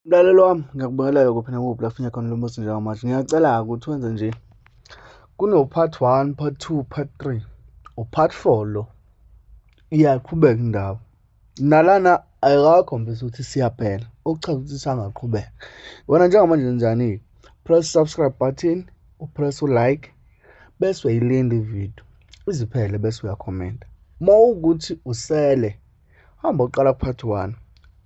Mlaleli wami, ngiyakubingelela kuphi nakuphi la kufinya khona lo muzi njengamanje. Ngiyacela-ke ukuthi wenze nje. Kuno-part one, part two, part three, u-part four lo. Iyaqhubeka indaba. Nalana ayikakhombisi ukuthi siyaphela, okuchaza ukuthi isangaqhubeka. Wena njengamanje njani-ke? Press subscribe button, upress u-like, bese uyayilinda ividiyo iziphele bese uyakhomenta. Uma wukuthi usele hamba uqala ku-part one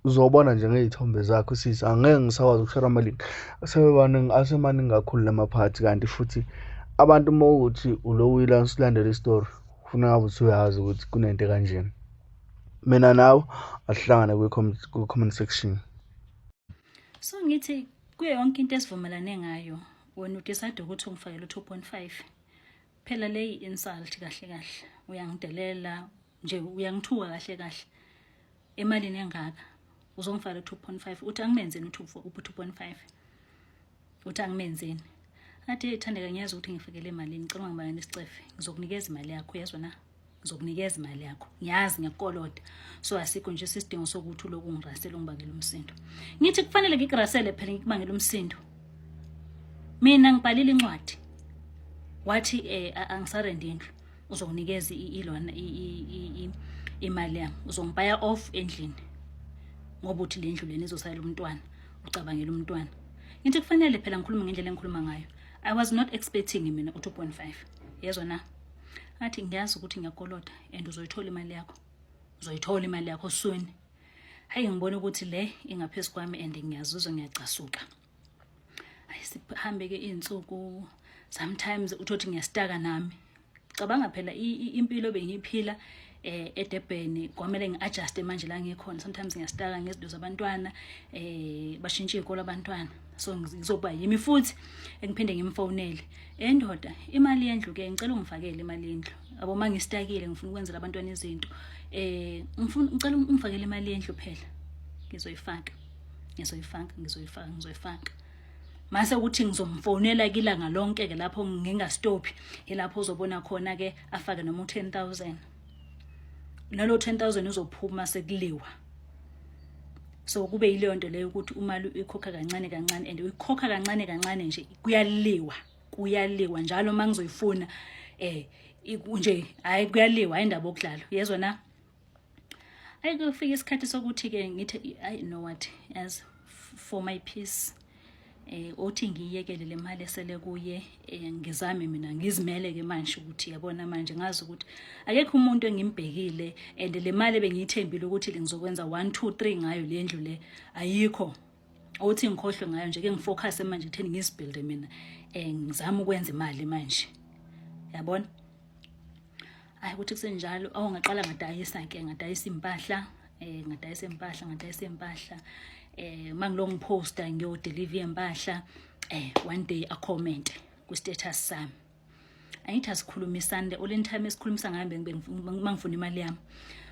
uzobona nje ngey'thombe zakho sisi angeke ngisakwazi ukushara ama-link asebaningi asemaningi kakhulu lamaphathi kanti futhi abantu uma ukuthi uloku uyilandela isitori ufuna ngabe usuyazi ukuthi kunento ekanjena mina nawe asihlangane kwi-comment section. So ngithi kuyo yonke into esivumelane ngayo wena udecide ukuthi ungifakele u-2.5 phela leyi insult kahle kahle uyangidelela nje uyangithuka kahle kahle emalini engaka uzongifaka u-2.5 uthi angimenzeni u-2.5 uthi angimenzeni athi thandeka ngiyazi ukuthi ngifakele emalini ngicela ungibangela isicefe ngizokunikeza imali yakho uyezwa na ngizokunikeza imali yakho ngiyazi ngiyakukoloda so asikho nje isidingo sokuthi uloku ungirasele ungibangela umsindo ngithi kufanele ngikurasele phela ngikubangela umsindo mina ngibhalile incwadi wathi eh angisarendi indlu uzokunikeza ilona imali yami uzongibaya off endlini ngoba uthi le ndlu lena izosalela umntwana ucabangela umntwana ngithi kufanele phela ngikhulume ngendlela engikhuluma ngayo i was not expecting mina u-2.5 yezwa na athi ngiyazi ukuthi ngiyakoloda and uzoyithola imali yakho uzoyithola imali yakho soon hayi ngibona ukuthi le ingaphezu kwami and ngiyazizwa ngiyacasuka hayi sihambe ke izinsuku sometimes uthothi ngiyastaka nami cabanga phela impilo bengiyiphila eh eDurban kwamele ngiadjust manje la ngikhona sometimes ngiyastaka ngezinto zabantwana eh bashintshe izikole abantwana so ngizoba yimi futhi engiphinde ngimfonele endoda imali yendlu ke ngicela ungifakele imali yendlu yabo uma ngistakile ngifuna ukwenzela abantwana izinto eh ngifuna ngicela ungifakele imali yendlu phela ngizoyifaka ngizoyifaka ngizoyifaka ngizoyifaka mase ukuthi ngizomfonela kilanga lonke ke lapho ngingastophi ilapho uzobona khona ke afake noma u10000 nalo 10000 uzophuma sekuliwa so kube yileyo nto leyo ukuthi imali uyikhokha kancane kancane and uyikhokha kancane kancane nje kuyaliwa kuyaliwa njalo uma ngizoyifuna eh nje hayi kuyaliwa hayi indaba okudlala uyezwa na ayi kufika isikhathi sokuthi ke ngithi i know what as for my peace eh othi ngiyekele le mali esele kuye eh, ngizame mina ngizimele ke manje ukuthi yabona manje ngazi ukuthi akekho umuntu engimbhekile and le mali ebengiyithembile ukuthi ngizokwenza 1 2 3 ngayo le ndlu le ayikho othi ngikhohlwe ngayo nje ke ngifocus manje kutheni ngizibuilde mina eh ngizama ukwenza imali manje yabona hayi ukuthi kusenjalo awu ngaqala ngadayisa ke ngadayisa impahla eh ngadayisa impahla ngadayisa impahla eh mangilo ngiposta ngiyo deliver impahla eh one day a comment ku status sami angithi asikhulumisane the only time esikhulumisa ngayo mangifuna imali yami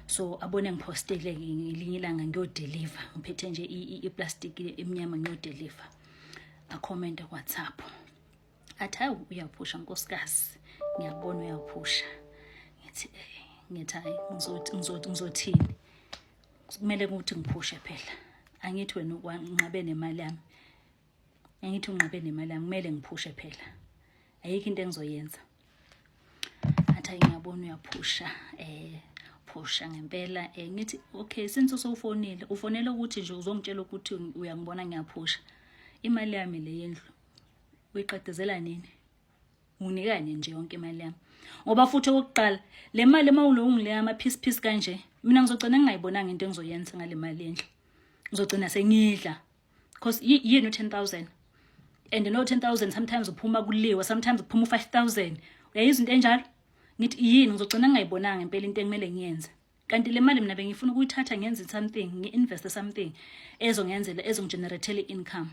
so abone ngipostele ngelinye ilanga ngiyodeliver ngiphethe nje iplastic emnyama ngiyodeliver acommente ku WhatsApp athi hayi uyaphusha nkosikazi ngiyabona uyaphusha ngithi eh, ngithi hayi ngizothi ngizothi ngizothini kumele ukuthi ngiphushe phela angithi wena wanqabe nemali yami angithi unqabe nemali yami kumele ngiphushe phela ayikho into engizoyenza athi hayi ngiyabona uyaphusha eh phusha ngempela eh ngithi okay since usowufonile ufonela ukuthi nje uzongitshela ukuthi uyangibona ngiyaphusha imali yami le yendlu uyiqedezela nini nginikane nje yonke imali yami ngoba futhi okokuqala le mali uma ulowungileya ama-piece piece kanje mina ngizogcina ngingayibonanga into engizoyenza ngale mali yendlu ngizogcina sengidla because yini u-10 000 and no 10 000 sometimes uphuma kuliwa sometimes kuphuma u-5 000 uyayizwa into enjalo ngithi yini ngizogcina ngingayibonanga impela into ekumele ngiyenze kanti le mali mina bengifuna ukuyithatha ngenze something ngi-investe something ezongenzela ezongigeneratela i-income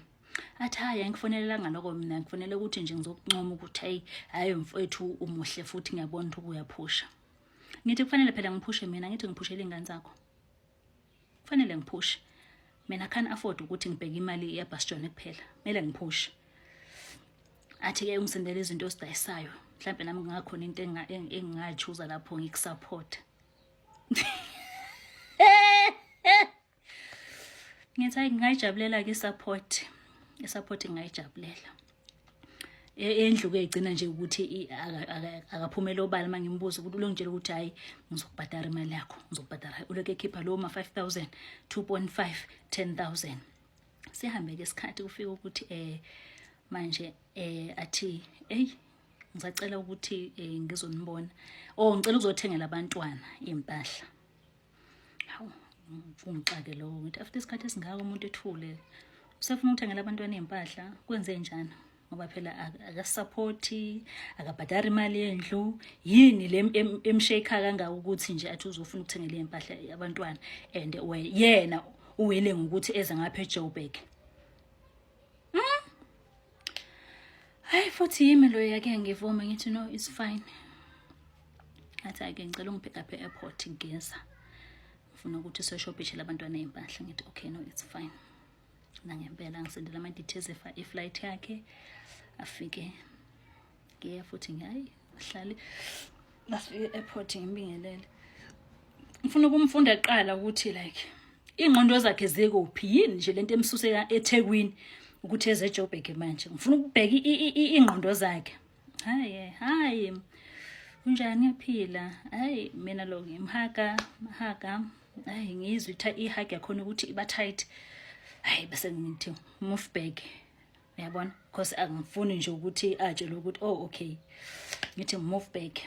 athi hayi angifonelelanga lokho mina ngifonele ukuthi nje ngizokuncoma ukuthi hayi hayi mfowethu umuhle futhi ngiyabona ukuthi uyaphusha ngithi kufanele phela ngiphushe mina ngithi ngiphushele iy'ngane zakho kufanele ngiphushe mina can't afford ukuthi ngibheke imali yabhasijone kuphela kumele ngiphushe athi-ke ungisendele izinto ozidayisayo mhlawumbe nami kungakhona into engingayichuza lapho ngikusupport. Ngithi hayi, ngingayijabulela-ke i-support, i-support ngingayijabulela. Endlu-ke igcina nje ukuthi akaphumele obala. Uma ngimbuza ukuthi ulongitshela ukuthi hhayi, ngizokubhadara imali yakho, ngizokubhadara, ulokhu ekhipha lowo ma-5 000, 2.5, 10 000. Sihambe-ke isikhathi, kufike ukuthi manje athi, eyi, ngisacela ukuthi ngizonibona, oh, ngicela ukuzothengela abantwana iy'mpahla. Hawu, kungixake lokho. Ngithi after isikhathi esingaka umuntu ethule, usefuna ukuthengela abantwana iy'mpahla, kwenze njani? Ngoba phela akasupporti, akabhadari imali yendlu. Yini le emshake kangaka ukuthi nje athi uzofuna ukuthengela iy'mpahla abantwana? And yena uwile ngokuthi eze ngapha eJoburg. Hayi, futhi yimi lo yake ngivume, ngithi no, it's fine. Athi ake ngicela ungipick up e-airport, ngeza, ngifuna ukuthi siyoshopishela abantwana iy'mpahla. Ngithi okay, no, it's fine. Nangempela ngisendela ama-details e-flight yakhe, afike, ngiye futhi, ngihayi, ahlale. Nasifike e-airport, ngimbingelele, ngifuna ukumfunda kuqala ukuthi like iy'ngqondo zakhe zikuphi, yini nje lento emsuse eThekwini ukuthi eze eJoburg manje. Ngifuna ukubheka iy'ngqondo zakhe. Hayi, hayi, unjani? Uyaphila? Hayi, mina lo ngimhaga mhaga, hayi, ngizwe i-hug yakhona ukuthi iba tight. Hayi, bese ngithi move back, uyabona, because angifuni nje ukuthi atshele ukuthi oh, okay. Ngithi move back,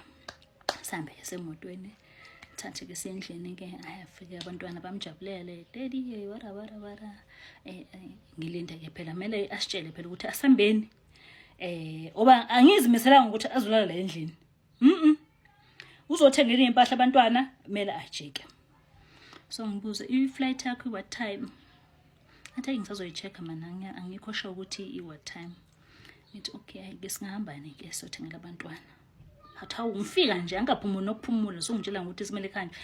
sihambe semotweni, thathe ke sendlini ke. Ayafike abantwana, bamjabulele, daddy, wara wara wara. Ngilinde ke phela, kumele asitshele phela ukuthi asambeni, oba angizimiselanga ukuthi azolala la endlini. Uzothengela iy'mpahla abantwana, kumele ajike. So ngibuze, i-flight yakho i-what time? Athi ngisazoyi-check-a mana, angikho sure ukuthi i-what time. Ngithi okay, hayi ke, singahamba ke sothengela abantwana. Hathi hawu, ngifika nje angaphumuli nokuphumula, sungitshela ngokuthi simele khanje.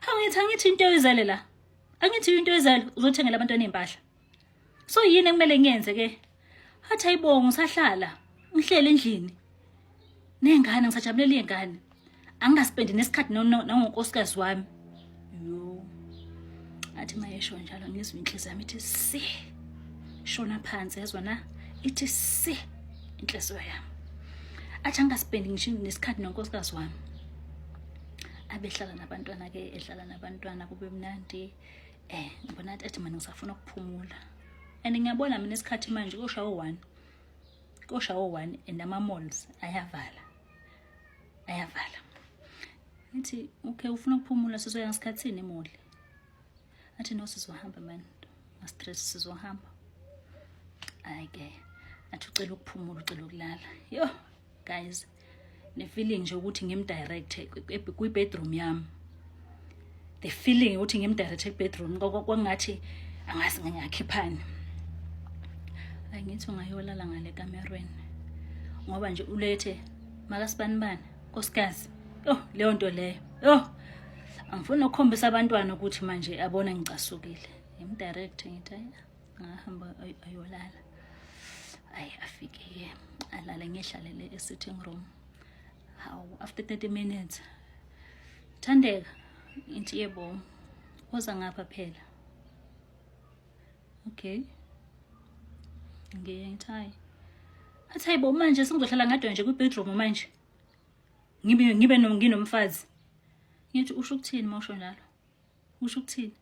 Hawu, ngithi angithi into oyizele la, angithi into oyizele uzothengela abantwana iy'mpahla, so yini ekumele ngiyenze ke? Hathi ayibonga, ngisahlala ngihlele endlini ney'ngane, ngisajabulela iy'ngane, angingaspendi nesikhathi nangonkosikazi wami. Yo, athi mayesho njalo, ngizwe inhliziyo yami ithi si shona phansi, yezwa na, ithi si inhliziyo yami. Athi angingaspendi ngisho nesikhathi nonkosikazi wami. Abehlala nabantwana ke, edlala nabantwana, kube mnandi. Ngibona athi mina ngisafuna ukuphumula, and ngiyabona mina isikhathi manje kosha u-1, kosha u-1, and ama-malls ayavala, ayavala. Ngithi okay, ufuna ukuphumula, sizoya ngesikhathini e-mall? Athi no, sizohamba man, ma-stress, sizohamba. Hayi-ke, athi ucela ukuphumula, ucela ukulala. Yo guys, ne-feeling nje ukuthi ngimdirect kwi-bedroom yami, the feeling ukuthi ngimdirect e-bedroom, kwangathi angazi ngingakhiphani. Angithi ungayolala ngale kamerweni, ngoba nje ulethe makasibanibani nkosikazi. Oh, leyo nto leyo, oh, angifuni ukukhombisa abantwana ukuthi manje abona ngicasukile. Ngimdirect, ngithi hayi, ngahamba ayolala. Ayi, afike alale, ngihlalele e-sitting room. Hawu, after 30 minutes, Thandeka, ngithi yebo, woza ngapha phela. Okay, ngiye, ngithi hayi. Athi hayibo, manje sengizohlala ngadwa nje kwi-bedroom manje, ngibe nginomfazi? Ngithi usho ukuthini uma usho njalo, usho ukuthini?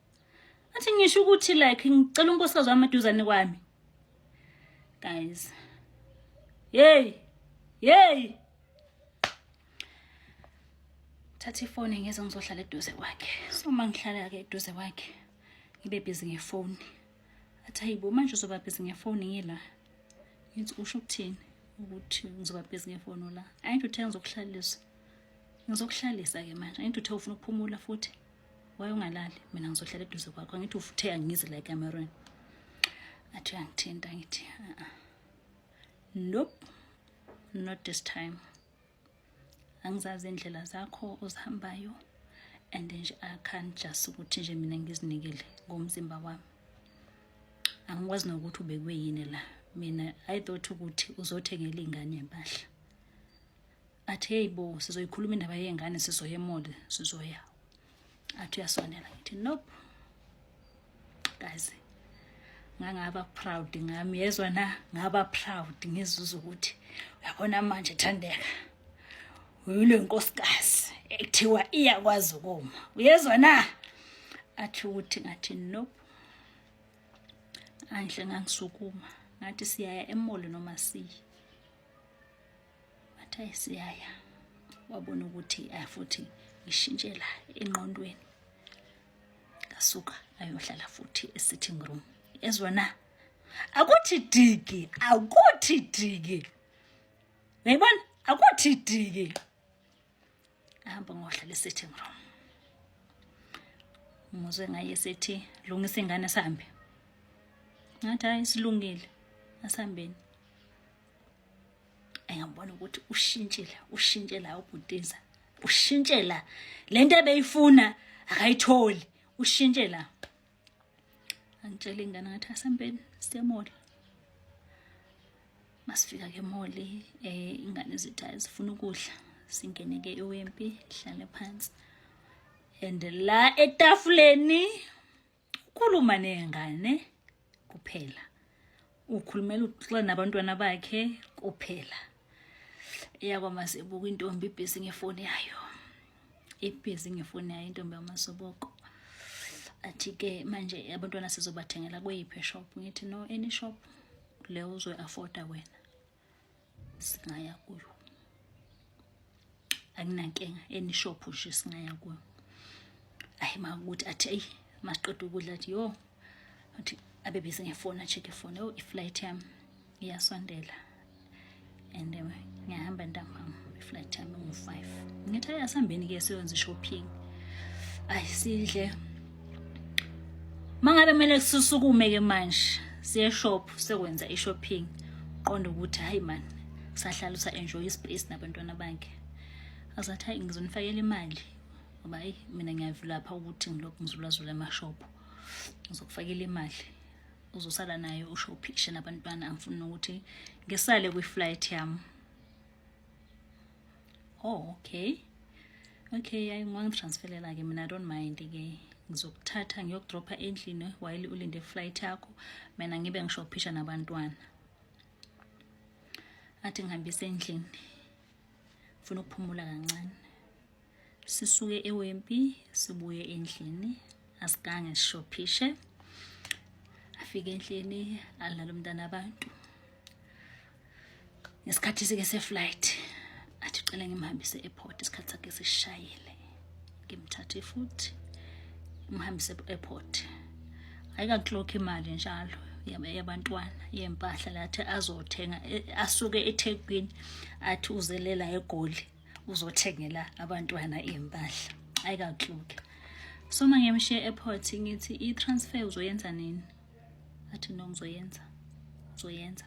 Athi ngisho ukuthi like ngicela unkosikazi wami eduzane kwami. Guys, hey hey, thatha ifoni, ngeze ngizohlala eduze kwakhe. So uma ngihlala-ke eduze kwakhe, ngibe busy ngefoni. Athi hayibo, manje uzoba busy ngefoni ngila? Ngithi usho ukuthini ukuthi ngizoba busy ngefoni la? Angithi uthe ngizokuhlalisa, ngizokuhlalisa-ke manje. Angithi uthe ufuna ukuphumula futhi, waye ungalali, mina ngizohlala eduze kwakho. Angithi uthe angizi la ekamerweni? Athi uyangithinta. Ngithi nope, not this time. Angizazi indlela zakho ozihambayo, and nje I can't just ukuthi nje mina ngizinikele ngomzimba wami. Angikwazi nokuthi ubekwe yini la. Mina I thought ukuthi uzothengela iy'ngane impahla. Athi hey bo, sizoyikhuluma indaba yey'ngane, sizoya e-mall, sizoya. Athi uyasondela. Ngithi nope guys. Ngangaba proud ngami, yezwa na, ngaba proud ngizuza ukuthi uyabona manje Thandeka, uyile nkosikazi ekuthiwa iyakwazi ukuma, uyezwa na? Athi ukuthi ngathi nope. Anhle ngangisukuma ngathi siyaya e-mall noma siyi? Wathi ayi, siyaya. Wabona ukuthi futhi ngishintshela engqondweni, ngasuka ayohlala futhi e-sitting room, ezwa na? Akuthi diki, akuthi diki, uyayibona, akuthi diki, ahamba ngohlala e-sitting room. Ngizwe ngaye sethi, "Lungisa ingane, sihambe." Ngathi, "Hayi, silungile, asihambeni." Engabona ukuthi ushintshile, ushintshela ubhutiza, ushintshela lento ebeyifuna akayitholi, ushintshela. Angitshela ingane, ngathi, "Asihambeni, siye e-mall." Masifika ke e-mall, ingane zithi azifuna ukudla. Singene ke eWimpy, hlale phansi and la etafuleni ukhuluma nengane kuphela, ukhulumela uxoxa nabantwana bakhe kuphela. Eyakwamasebuko intombi ibhizi ngefoni yayo, ibhizi ngefoni yayo intombi yamasoboko. Athi-ke manje abantwana sizobathengela kweyiphi shop? Ngithi, "No, any shop leyo uzoyi-afforda wena singaya kuyo, akunankinga, any shop nje singaya kuyo." Ayi, makuthi athi, eyi, masiqeda ukudla, athi, "Yo," athi abe busy ngefoni, a-check ifoni, "Oh, i-flight yami iyasondela and ngiyahamba ntambama, i-flight yami ngu-5." Ngithi, "Hayi, asihambeni-ke siyenze i-shopping." Ayi, sidle. Mangabe kumele sisukume-ke manje siye shop sekwenza i-shopping, qonda ukuthi hayi man, sahlala usa-enjoy ispace nabantwana bakhe. Azathi, "Hayi, ngizonifakela imali ngoba hayi, mina ngiyavilapha ukuthi ngilokhu ngizulazula emashophu. Ngizokufakela imali, uzosala nayo, ushophishe nabantwana. Angifuni ukuthi ngisale kwi-flight yami." Oh, okay, hayi, ungangitransferela-ke mina, I don't mind-ke. Ngizokuthatha ngiyokudropha endlini while ulinde flight yakho, mina ngibe ngishophisha nabantwana. Athi ngihambise endlini, funa ukuphumula kancane. Sisuke eWimpy sibuye endlini, asikange sishophishe. Afike endlini, alala umntana abantu. Ngesikhathi sike se-flight, athi ucela ngimhambise e-airport, isikhathi sakhe sishayile. Ngimthathe futhi ngimhambise e-airport. Ayikaklokhi imali njalo yabantwana yempahla lathi azothenga, asuke eThekwini, athi uzelela eGoli uzothengela abantwana iy'mpahla, ayikaklokhi. So uma ngimshiye e-airport, ngithi, "I-transfer uzoyenza nini?" Athi, "No, ngizoyenza, ngizoyenza."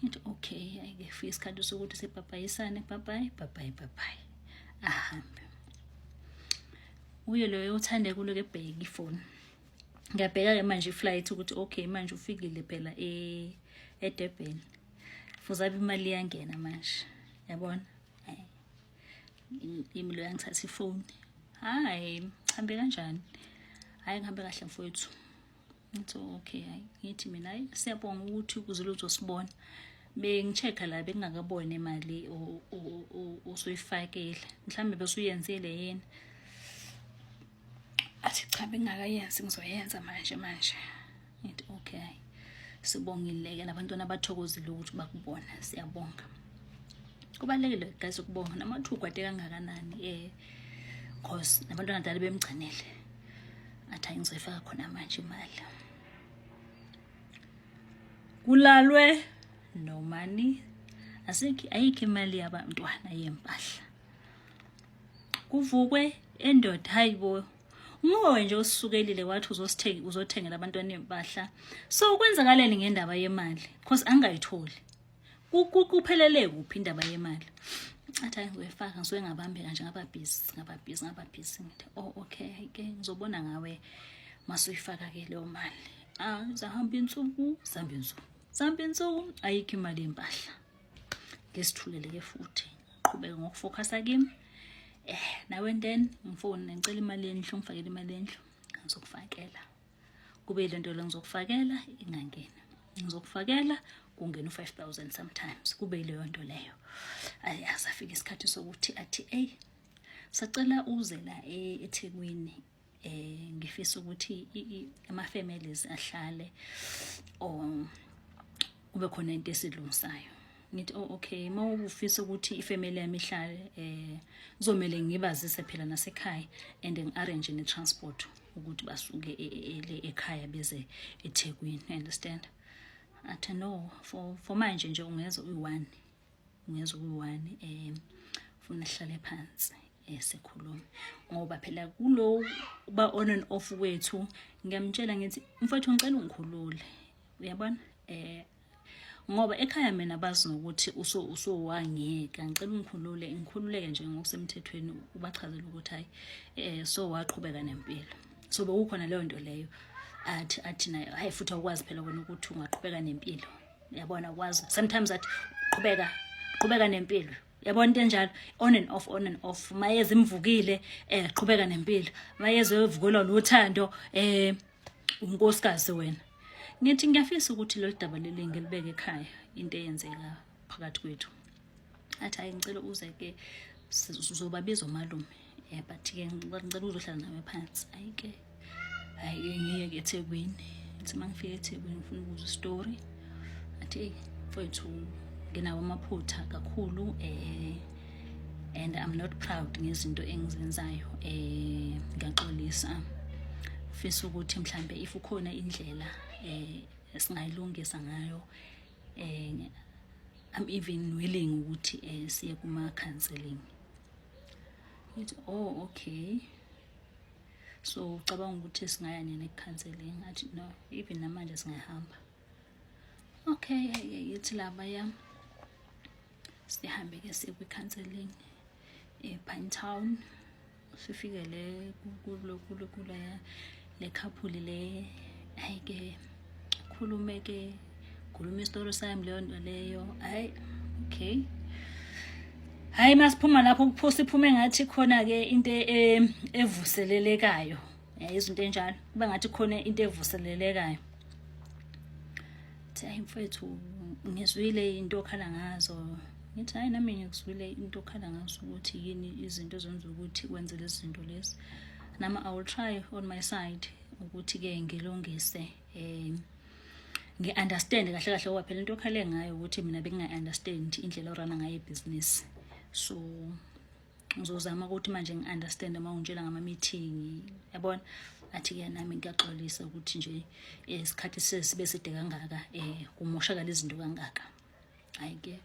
Ngithi, "Okay." Ayike, kufika isikhathi sokuthi sibhabhayisane, bye bye, bye bye, bye bye, ahambe. Uye loyo uthande kuloku ebheka ifoni. Ngiyabheka-ke manje i-flight ukuthi okay, manje ufikile phela eDurban, fuze abe imali iyangena manje, yabona. Imi lo yangithatha ifoni, "Hayi, hambe kanjani?" "Hayi, ngihambe kahle mfowethu." Ngithi, "Okay." Hayi, ngithi mina, "Hayi, siyabonga ukuthi uzile uzosibona. Bengi-check-a la, bengingakaboni imali usuyifakile, mhlawumbe besuyenzile yini?" Athi, "Cha, bengingakayenzi, ngizoyenza manje manje." Ngithi, "Okay, sibongile-ke, nabantwana bathokozile ukuthi bakubona, siyabonga." Kubalulekile guys ukubonga namathuba ade kangakanani, cause nabantwana dala bemgcinile. Athi, "Hayi, ngizoyifaka khona manje imali." Kulalwe nomani, asikho, ayikho imali yabantwana yempahla. Kuvukwe endoda, hayi bo, nguwe nje osisukelile wathi uzosithenga, uzothengela abantwana impahla. So kwenzakaleni ngendaba yemali? Cause angayitholi. Kuphelele kuphi indaba yemali? Athi, "Hayi, ngizoyifaka, ngisuke ngabambeka nje, ngaba busy, ngaba busy, ngaba busy." Ngithi, "Oh, okay ke, ngizobona ngawe masuyifaka ke leyo mali." Ah, zahamba insuku, zahamba insuku, zahamba insuku, ayikho imali yempahla. Ngisithulele ke futhi, qhubeka ngokufocusa kimi. Now and then ngifone, ngicela imali yendlu, ngifakele imali yendlu, ngizokufakela. Kube ile nto le, ngizokufakela ingangena, ngizokufakela kungena u-5000 sometimes, kube yileyo nto leyo. Ayi, asafika isikhathi sokuthi athi, "Ey, sacela uze la eThekwini, ngifisa ukuthi ama families ahlale or kube khona into esilungisayo." Ngithi, "Oh okay, uma ufisa ukuthi ifamily yami ihlale, kuzomele ngibazise phela nasekhaya and ngi-arrange ne-transport ukuthi basuke le ekhaya beze eThekwini, understand?" Athi, "No, for manje nje ungeza uyi-one, ungeza uyi-one, funa sihlale phansi, sikhulume, ngoba phela kulo ba on and off kwethu." Ngiyamtshela ngithi, "Mfowethu, ngicela ungikhulule, uyabona, ngoba ekhaya mina bazi nokuthi usowangiyeka. Ngicela ungikhulule, ngikhululeke nje ngokusemthethweni, ubachazele ukuthi hayi, so waqhubeka nempilo." So bekukhona leyo nto leyo. Athi naye, "Hayi, futhi awukwazi phela wena ukuthi ungaqhubeka nempilo, uyabona, ukwazi." Sometimes athi, "Qhubeka, qhubeka nempilo," yabona, into enjalo, on and off, on and off. Mayeze imvukile, qhubeka nempilo, mayeze evukelwa luthando, unkosikazi wena. Ngithi ngiyafisa ukuthi lolu daba leli ngilibeke ekhaya, into eyenzeka phakathi kwethu. Athi, "Hayi, ngicela uze ke, uzobabiza umalume, but ke ngicela uzohlala nawe phansi." Hayi ke, hayi ke, ngiye ke eThekwini. Ngithi mangifika eThekwini ngifuna ukuzwa istory. Athi, "Hey mfowethu, nginawo amaphutha kakhulu, and I'm not proud ngezinto engizenzayo, ngiyaxolisa. Ufisa ukuthi mhlambe if ukhona indlela esingayilungisa ngayo, I'm even willing ukuthi siye kuma counseling." Ngithi, "Oh okay, so ucabanga ukuthi singaya nini ku-counseling?" Athi, "No, even namanje singahamba." Okay, yithi laba yami, sihambe ke siye kwi-counseling ePinetown. Sifike le kulo kulo kula le couple le, hayi ke, khulume ke, khuluma isitori sami, leyo nto leyo. Hayi okay, hayi, masiphuma lapho kuphusa iphume ngathi khona ke into evuselelekayo, izinto enjalo, kuba ngathi khona into evuselelekayo. Thi, "Hayi mfethu, ngizwile into okhala ngazo." Ngithi, "Hayi, nami ngikuzwile into okhala ngazo, ukuthi yini izinto ezenza ukuthi wenze lezi zinto lezi. Nami I will try on my side ukuthi ke ngilungise, ngi-understand kahle kahle, ngoba phela into okhale ngayo ukuthi mina benginga-understand indlela orana ngayo ibhizinisi. So ngizozama ukuthi manje ngi-understand uma ungitshela ngama-meeting, yabona." Athi-ke, "Nami ngiyaxolisa ukuthi nje isikhathi sesibe side kangaka, kumoshakala izinto kangaka." Hhayi-ke,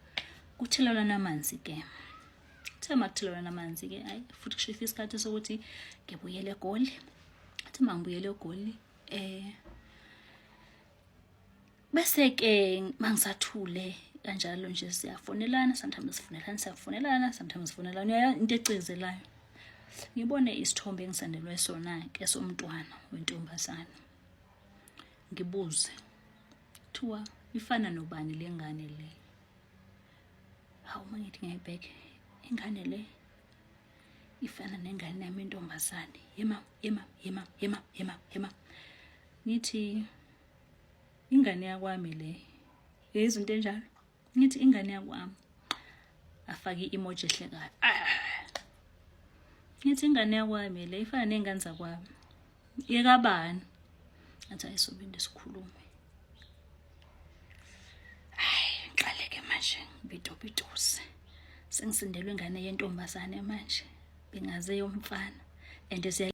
kuthelelwana amanzi-ke. Kuthe uma kuthelelwana amanzi-ke, hhayi futhi kushifika isikhathi sokuthi ngibuyele eGoli. Athi uma ngibuyele eGoli, bese-ke mangisathule kanjalo nje, siyafonelana sometimes, sifonelana, siyafonelana sometimes, sifonelana, into ecizelayo. Ngibone isithombe engisendelwe sona-ke somntwana wentombazane. Ngibuze, kuthiwa ifana nobani le ngane le? Hawu, uma ngithi ngiyayibheka ingane le, ifana nengane yami intombazane. Yema, yema, yema, yema, yema, yema. Ngithi, "Ingane yakwami le," izinto enjalo. Ngithi, "Ingane yakwami." Afake i-emoji ehlekayo. Ngithi, "Ingane yakwami le, ifana ney'ngane zakwami, yekabani?" Athi, "Ayisobinde sikhulume." Hayi, ngiqale-ke manje ngibitobitose, sengisindelwe ingane yentombazane manje, bengaze yomfana and siya